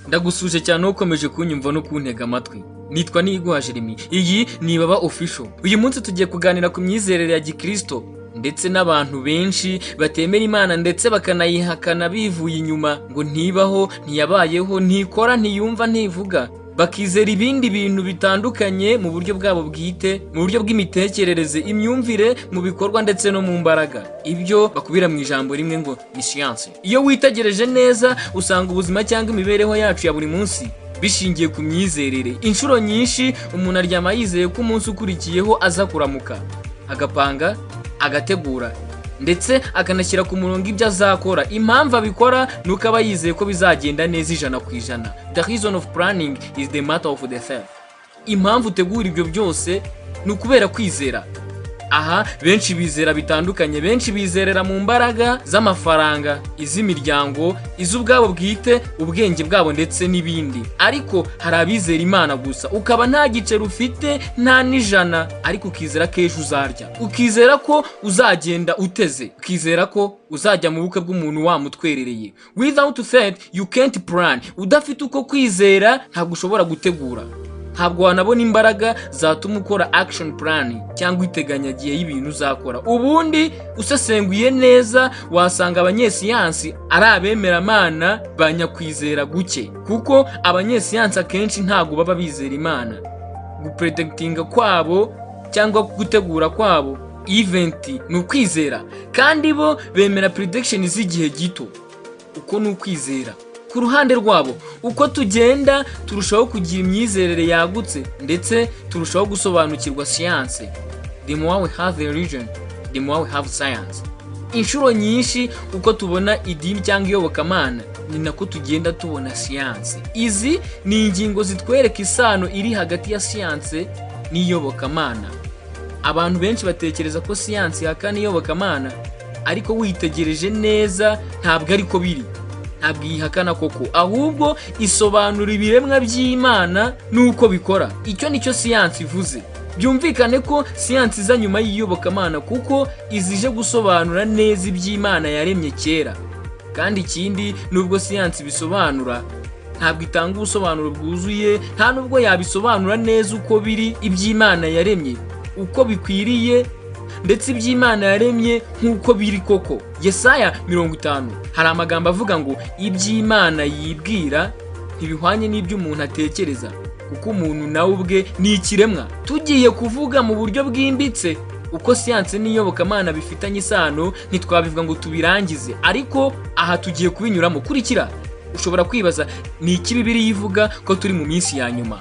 Ndagusuje cyane ukomeje kunyumva no kuntega amatwi. Nitwa Niyiguha Jeremy. Iyi ni Ibaba Official. Uyu munsi tugiye kuganira ku myizerere ya Gikristo ndetse n'abantu benshi batemera Imana ndetse bakanayihakana bivuye inyuma, ngo ntibaho, ntiyabayeho, ntikora, ntiyumva, ntivuga, bakizera ibindi bintu bitandukanye mu buryo bwabo bwite, mu buryo bw'imitekerereze, imyumvire, mu bikorwa ndetse no mu mbaraga. Ibyo bakubira mu ijambo rimwe ngo ni siyanse. Iyo witegereje neza, usanga ubuzima cyangwa imibereho yacu ya buri munsi bishingiye ku myizerere. Inshuro nyinshi umuntu aryama yizeye ko umunsi ukurikiyeho aza kuramuka, agapanga, agategura ndetse akanashyira ku murongo ibyo azakora. Impamvu abikora ni uko aba yizeye ko bizagenda neza 100%. The reason of planning is the matter of the faith. Impamvu utegura ibyo byose ni ukubera kwizera. Aha benshi bizera bitandukanye. Benshi bizerera mu mbaraga z'amafaranga, iz'imiryango, iz'ubwabo bwite, ubwenge bwabo ndetse n'ibindi. Ariko hari abizera Imana gusa, ukaba nta giceri ufite, nta n'ijana, ariko ukizera ko ejo uzarya, ukizera ko uzagenda uteze, ukizera ko uzajya mu bukwe bw'umuntu wamutwerereye. Without faith you can't plan. Udafite uko kwizera ntabwo ushobora gutegura, ntabwo wanabona imbaraga zatuma ukora action plan cyangwa iteganyagihe y'ibintu uzakora. Ubundi usesenguye neza, wasanga abanyesiyansi ari abemeramana ba nyakwizera guke, kuko abanyesiyansi akenshi ntabwo baba bizera Imana. Gupredictinga kwabo cyangwa gutegura kwabo event ni ukwizera, kandi bo bemera prediction z'igihe gito. Uko ni ukwizera ku ruhande rwabo. Uko tugenda turushaho kugira imyizerere yagutse ndetse turushaho gusobanukirwa siyanse, the more we have religion, the more we have science. Inshuro nyinshi uko tubona idini cyangwa iyobokamana, ni nako tugenda tubona siyanse. Izi ni ingingo zitwereka isano iri hagati ya siyanse n'iyobokamana. Abantu benshi batekereza ko siyanse ihakana iyobokamana, ariko witegereje neza ntabwo ariko biri. Ntabwo iyihakana koko, ahubwo isobanura ibiremwa by'Imana n'uko bikora. Icyo nicyo siyansi ivuze. Byumvikane ko siyansi iza nyuma y'iyobokamana, kuko izije gusobanura neza iby'Imana yaremye kera. Kandi ikindi, nubwo siyansi ibisobanura, ntabwo itanga ubusobanuro bwuzuye, nta nubwo yabisobanura neza uko biri, iby'Imana yaremye uko bikwiriye ndetse iby'Imana yaremye nk'uko biri koko. Yesaya 50 hari amagambo avuga ngo iby'Imana yibwira ntibihwanye n'ibyo umuntu atekereza, kuko umuntu nawe ubwe ni ikiremwa. Tugiye kuvuga mu buryo bwimbitse uko siyansi n'iyobokamana bifitanye isano, ntitwabivuga ngo tubirangize, ariko aha tugiye kubinyuramo. Kurikira. Ushobora kwibaza: ni iki Bibiliya ivuga ko turi mu minsi ya nyuma?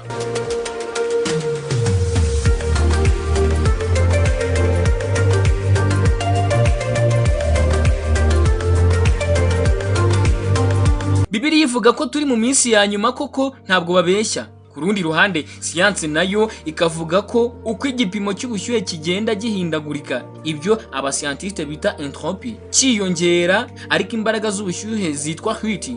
Bibiliya ivuga ko turi mu minsi ya nyuma koko, ntabwo babeshya. Ku rundi ruhande, siyansi nayo ikavuga ko uko igipimo cy'ubushyuhe kigenda gihindagurika, ibyo abascientiste bita entropy, cyiyongera, ariko imbaraga z'ubushyuhe zitwa heat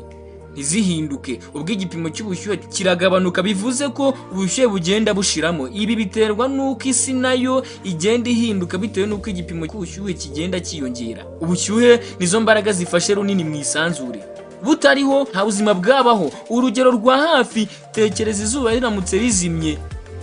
ntizihinduke, ubwo igipimo cy'ubushyuhe kiragabanuka. Bivuze ko ubushyuhe bugenda bushiramo. Ibi biterwa n'uko isi nayo igenda ihinduka bitewe n'uko igipimo cy'ubushyuhe kigenda cyiyongera. Ubushyuhe nizo mbaraga zifashe runini mu isanzure. Butariho nta buzima bwabaho. Urugero rwa hafi, tekereza izuba riramutse rizimye,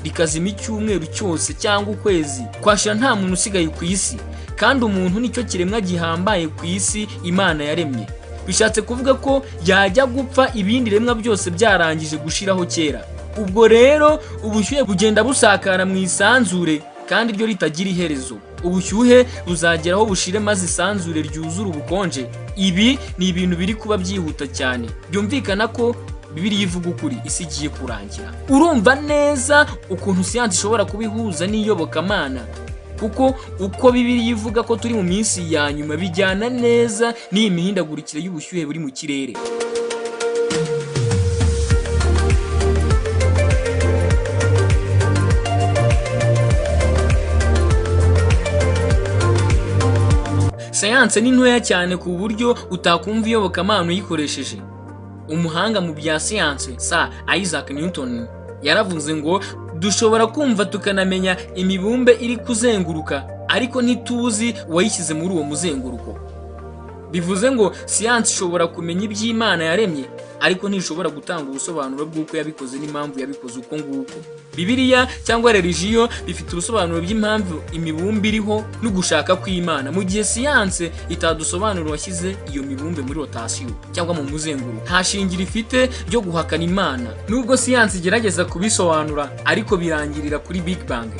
rikazima icyumweru cyose cyangwa ukwezi kwashira, nta muntu usigaye ku isi. Kandi umuntu nicyo kiremwa gihambaye ku isi Imana yaremye. Bishatse kuvuga ko yajya gupfa ibindi biremwa byose byarangije gushiraho kera. Ubwo rero ubushyuhe bugenda busakara mu isanzure kandi ryo ritagira iherezo. Ubushyuhe buzageraho bushire, maze isanzure ryuzure ubukonje. Ibi ni ibintu biri kuba byihuta cyane. Byumvikana ko Bibiliya ivuga ukuri, isi igiye kurangira. Urumva neza ukuntu siyansi ishobora kubihuza n'iyobokamana, kuko uko Bibiliya ivuga ko turi mu minsi ya nyuma bijyana neza n'iyi mihindagurikire y'ubushyuhe buri mu kirere. Siyanse ni ntoya cyane ku buryo utakumva iyobokamana uyikoresheje. Umuhanga mu bya siyanse Sir Isaac Newton yaravuze ngo: "Dushobora kumva tukanamenya imibumbe iri kuzenguruka, ariko ntituzi uwayishyize muri uwo muzenguruko." Bivuze ngo siyansi ishobora kumenya iby'Imana yaremye, ariko ntishobora gutanga ubusobanuro bw'uko yabikoze n'impamvu yabikoze uko nguko. Bibiliya cyangwa religion bifite ubusobanuro bw'impamvu imibumbe iriho n'ugushaka kw'Imana, mu gihe siyanse itadusobanurira uwashyize iyo mibumbe muri rotation cyangwa mu muzenguruko. Nta shingiro ifite ryo guhakana Imana. Nubwo siyanse igerageza kubisobanura, ariko birangirira kuri Big Bang.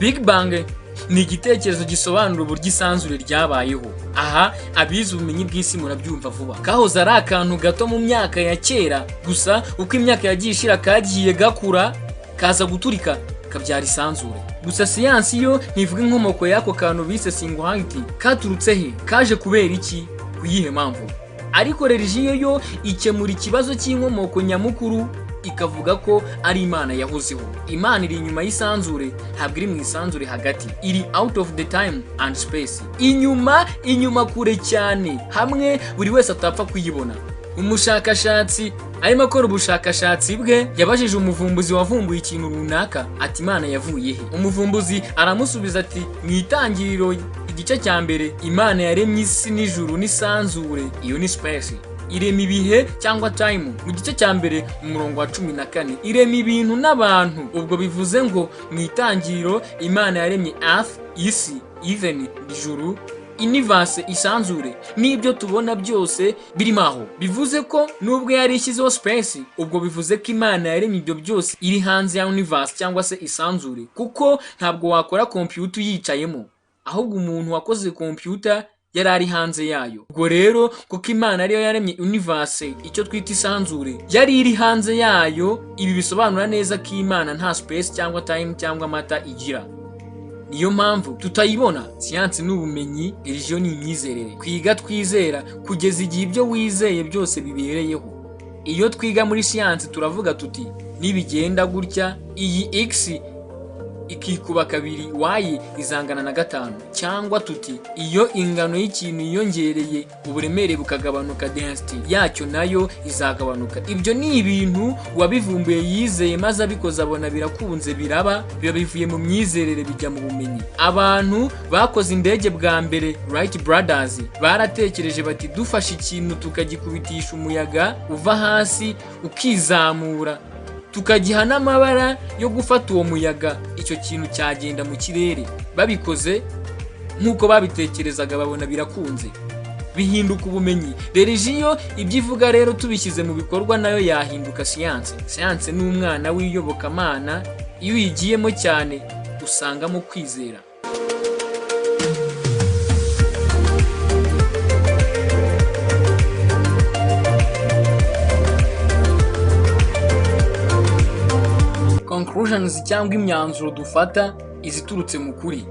Big Bang ni igitekerezo gisobanura uburyo isanzure ryabayeho. Aha abize ubumenyi bw'isi murabyumva vuba. Kahoze ari akantu gato mu myaka ya kera, gusa uko imyaka yagiye ishira kagiye gakura, kaza guturika kabyara isanzure. Gusa siyansi yo ntivuga inkomoko y'ako kantu bise singularity. Katurutse he? Kaje kubera iki? Ku yihe mpamvu? Ariko religion yo ikemura ikibazo cy'inkomoko nyamukuru, ikavuga ko ari Imana yahozeho. Imana iri inyuma y'isanzure, ntabwo iri mu isanzure hagati. Iri out of the time and space, inyuma, inyuma kure cyane, hamwe buri wese atapfa kuyibona. Umushakashatsi arimo akora ubushakashatsi bwe yabajije umuvumbuzi wavumbuye ikintu runaka ati: "Imana yavuye he?" Umuvumbuzi aramusubiza ati: "Mu Itangiriro igice cya mbere, Imana yaremye isi n'ijuru n'isanzure," iyo ni space, "irema ibihe cyangwa time, mu gice cya mbere mu murongo wa 14 irema ibintu n'abantu." Ubwo bivuze ngo mu itangiriro Imana yaremye earth, isi, heaven, ijuru, universe, isanzure, n'ibyo tubona byose birimo aho. Bivuze ko nubwo yari ishyizeho space, ubwo bivuze ko Imana yaremye ibyo byose iri hanze ya universe cyangwa se isanzure, kuko ntabwo wakora computer uyicayemo, ahubwo umuntu wakoze computer yari ari hanze yayo. Ubwo rero kuko Imana ariyo yaremye universe, icyo twita isanzure, yari iri hanze yayo. Ibi bisobanura neza ko Imana nta space cyangwa time cyangwa matter igira, niyo mpamvu tutayibona. Siyansi ni ubumenyi, religion ni imyizerere. Twiga twizera kugeza igihe ibyo wizeye byose bibereyeho. Iyo twiga muri siyansi turavuga tuti: "Nibigenda gutya, iyi x ikikuba kabiri y izangana na 5," cyangwa tuti: "Iyo ingano y'ikintu yiyongereye, uburemere bukagabanuka, density yacyo nayo izagabanuka." Ibyo ni ibintu uwabivumbuye yizeye, maze abikoze abona birakunze, biraba, biba bivuye mu myizerere bijya mu bumenyi. Abantu bakoze indege bwa mbere, Wright Brothers, baratekereje bati: "Dufashe ikintu tukagikubitisha umuyaga uva hasi ukizamura, tukagiha n'amabara yo gufata uwo muyaga, icyo kintu cyagenda mu kirere." Babikoze nk'uko babitekerezaga, babona birakunze, bihinduka ubumenyi. Religion ibyo ivuga rero tubishyize mu bikorwa nayo yahinduka siyanse. Siyanse ni umwana w'iyobokamana. Iyo uyigiyemo cyane usangamo kwizera. Conclusions cyangwa imyanzuro dufata iziturutse mu kuri: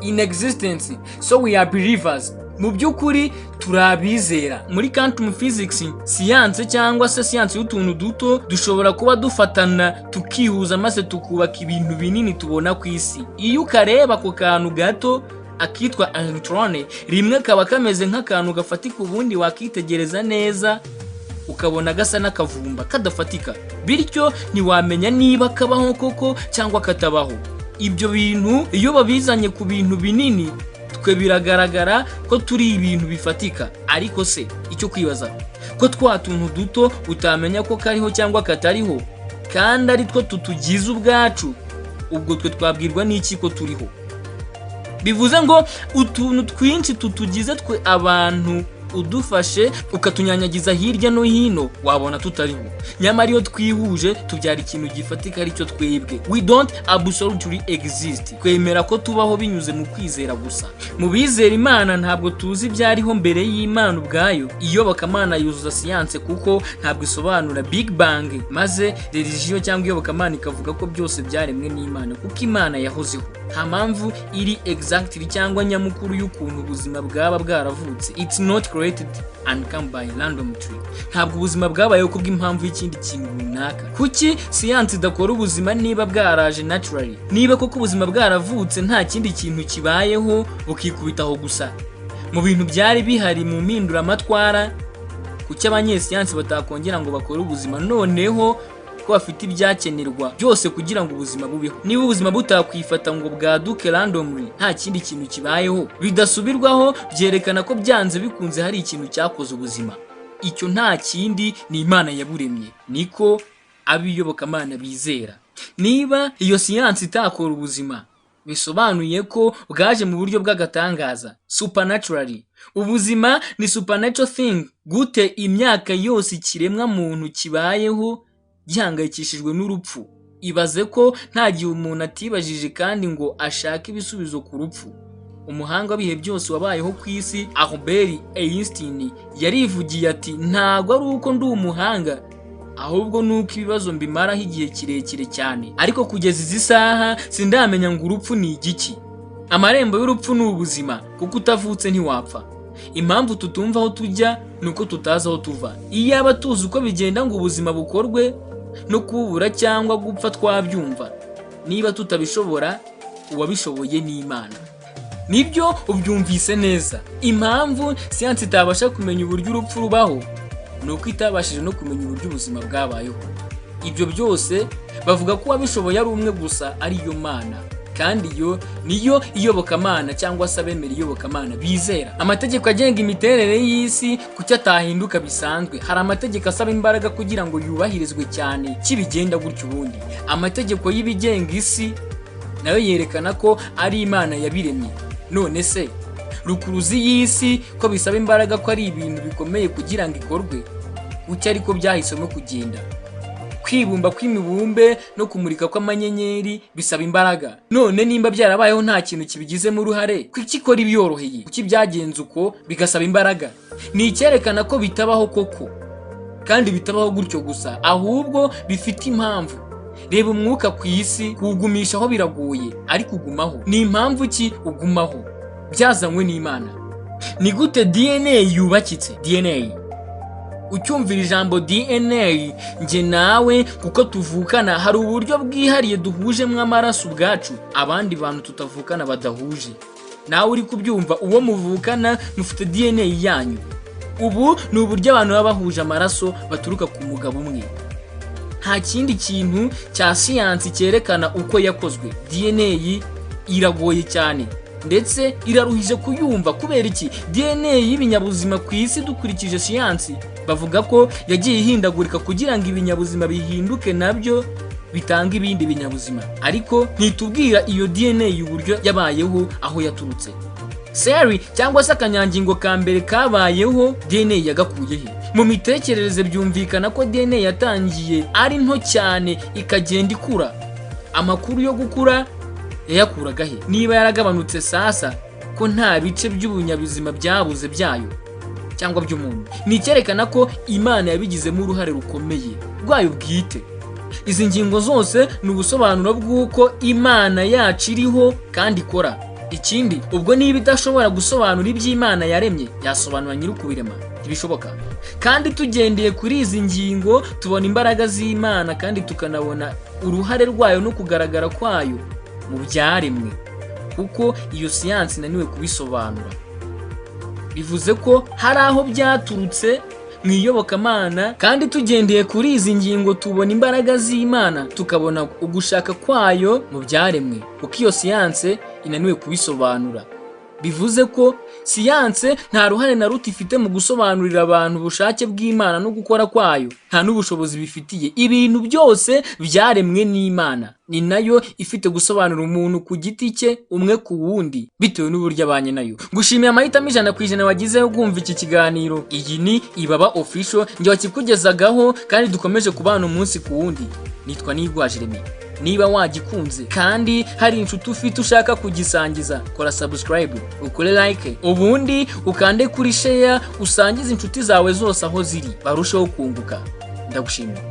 in existence, so we are believers. Mu by'ukuri turi abizera. Muri quantum physics, siyanse cyangwa se siyanse y'utuntu duto, dushobora kuba dufatana tukihuza maze tukubaka ibintu binini tubona ku isi. Iyo ukareba ako kantu gato akitwa electron, rimwe kaba kameze nk'akantu gafatika, ubundi wakitegereza neza ukabona gasa n'akavumba kadafatika, bityo ntiwamenya niba kabaho koko cyangwa katabaho. Ibyo bintu iyo babizanye ku bintu binini, twe biragaragara ko turi ibintu bifatika. Ariko se icyo kwibaza, ko twa tuntu duto utamenya ko kariho cyangwa katariho, kandi ari two tutugize ubwacu, ubwo twe twabwirwa n'iki ko turiho? Bivuze ngo utuntu twinshi tutugize twe abantu, udufashe ukatunyanyagiza hirya no hino wabona tutariho. Nyamara iyo twihuje tubyara ikintu gifatika, aricyo twebwe. We don't absolutely exist. Twemera ko tubaho binyuze mu kwizera gusa. Mu bizera Imana ntabwo tuzi ibyariho mbere y'Imana ubwayo. Iyobokamana yuzuza siyanse, kuko ntabwo isobanura Big Bang, maze religion cyangwa iyobokamana ikavuga ko byose byaremwe n'Imana kuko Imana yahozeho. Nta mpamvu iri exactly cyangwa nyamukuru y'ukuntu ubuzima bwaba bwaravutse. It's not created and come by randomly. Ntabwo ubuzima bwabayeho kubw'impamvu y'ikindi kintu runaka. Kuki siyansi idakora ubuzima niba bwaraje naturally? Niba koko ubuzima bwaravutse nta kindi kintu kibayeho, bukikubitaho gusa. Mu bintu byari bihari mu mpinduramatwara, kuki abanyesiyansi batakongera ngo bakore ubuzima noneho ko bafite ibyakenerwa byose kugira ngo ubuzima bubeho? Niba ubuzima butakwifata ngo bwaduke randomly, nta kindi kintu kibayeho bidasubirwaho, byerekana ko byanze bikunze hari ikintu cyakoze ubuzima. Icyo nta kindi, ni Imana yaburemye. Niko ab'iyobokamana bizera. Niba iyo siyansi itakora ubuzima, bisobanuye ko bwaje mu buryo bw'agatangaza, supernaturally. Ubuzima ni supernatural thing. Gute imyaka yose ikiremwa muntu kibayeho gihangayikishijwe n'urupfu? Ibaze ko nta gihe umuntu atibajije kandi ngo ashake ibisubizo ku rupfu. Umuhanga w'ibihe byose wabayeho ku isi, Albert Einstein, yarivugiye ati: "Ntago ari uko ndi umuhanga, ahubwo ni uko ibibazo mbimaraho igihe kirekire cyane, ariko kugeza izi saha sindamenya ngo urupfu ni igiki." Amarembo y'urupfu ni ubuzima, kuko utavutse ntiwapfa. Impamvu tutumva aho tujya ni uko tutazi aho tuva. Iyaba tuzi uko bigenda ngo ubuzima bukorwe no kubura cyangwa gupfa, twabyumva. Niba tutabishobora, uwabishoboye ni Imana. Nibyo, ubyumvise neza. Impamvu siyansi itabasha kumenya uburyo urupfu rubaho ni uko itabashije no kumenya uburyo ubuzima bwabayeho. Ibyo byose bavuga ko uwabishoboye ari umwe gusa, ariyo Mana, kandi iyo niyo iyobokamana cyangwa se abemera iyobokamana bizera. Amategeko agenga imiterere y'isi, kuki atahinduka bisanzwe? Hari amategeko asaba imbaraga kugira ngo yubahirizwe cyane, kibigenda gutyo. Ubundi amategeko y'ibigenga isi nayo yerekana ko ari Imana yabiremye. None se rukuruzi y'isi, ko bisaba imbaraga, ko ari ibintu bikomeye kugira ngo ikorwe, kuki ariko byahisemo kugenda? Kwibumba kw'imibumbe no kumurika kw'amanyenyeri bisaba imbaraga. None nimba byarabayeho nta kintu kibigizemo uruhare, kuki ikora ibyoroheye? Kuki byagenze uko bigasaba imbaraga? Ni icyerekana ko bitabaho koko, kandi bitabaho gutyo gusa, ahubwo bifite impamvu. Reba umwuka ku isi, kuwugumishaho biragoye, ariko ugumaho. Ni impamvu ki ugumaho? Byazanywe n'Imana. Ni gute DNA yubakitse? DNA, ucyumvira ijambo DNA, njye nawe kuko tuvukana, hari uburyo bwihariye duhujemo amaraso ubwacu, abandi bantu tutavukana badahuje. Nawe uri kubyumva, uwo muvukana mufite DNA yanyu. Ubu ni uburyo abantu baba bahuje amaraso, baturuka ku mugabo umwe. Nta kindi kintu cya siyansi cyerekana uko yakozwe. DNA iragoye cyane, ndetse iraruhije kuyumva. Kubera iki? DNA y'ibinyabuzima ku isi, dukurikije siyansi, bavuga ko yagiye ihindagurika kugira ngo ibinyabuzima bihinduke, nabyo bitanga ibindi binyabuzima, ariko ntitubwira iyo DNA uburyo yabayeho, aho yaturutse. Cell cyangwa se akanyangingo ka mbere kabayeho, DNA yagakuye he? Mu mitekerereze byumvikana ko DNA yatangiye ari nto cyane, ikagenda ikura. Amakuru yo gukura yayakuraga he? Niba yaragabanutse sasa, ko nta bice by'ubunyabuzima byabuze byayo cyangwa by'umuntu, ni icyerekana ko Imana yabigizemo uruhare rukomeye rwayo bwite. Izi ngingo zose ni ubusobanuro bw'uko Imana yacu iriho kandi ikora. Ikindi, ubwo niba idashobora gusobanura iby'Imana yaremye, yasobanura nyir'ukubirema? Ntibishoboka. Kandi tugendeye kuri izi ngingo, tubona imbaraga z'Imana kandi tukanabona uruhare rwayo no kugaragara kwayo mu byaremwe, kuko iyo siyansi inaniwe kubisobanura, bivuze ko hari aho byaturutse mu iyobokamana. Kandi tugendeye kuri izi ngingo, tubona imbaraga z'Imana, tukabona ugushaka kwayo mu byaremwe, kuko iyo siyanse inaniwe kubisobanura, bivuze ko siyanse nta ruhare na ruto ifite mu gusobanurira abantu ubushake bw'Imana no gukora kwayo. Nta n'ubushobozi bifitiye. Ibintu byose byaremwe n'Imana, ni nayo ifite gusobanura umuntu ku giti cye, umwe ku wundi, bitewe n'uburyo abanye nayo. Gushimiye amahitamo 100% wagize yo kumva iki kiganiro. Iyi ni Ibaba Official, njye wakikugezagaho, kandi dukomeje kubana umunsi ku wundi. Nitwa Nigwa Jeremy. Niba wagikunze kandi hari inshuti ufite ushaka kugisangiza, kora subscribe, ukore like, ubundi ukande kuri share, usangize inshuti zawe zose aho ziri, barusheho kunguka. Ndagushimiye.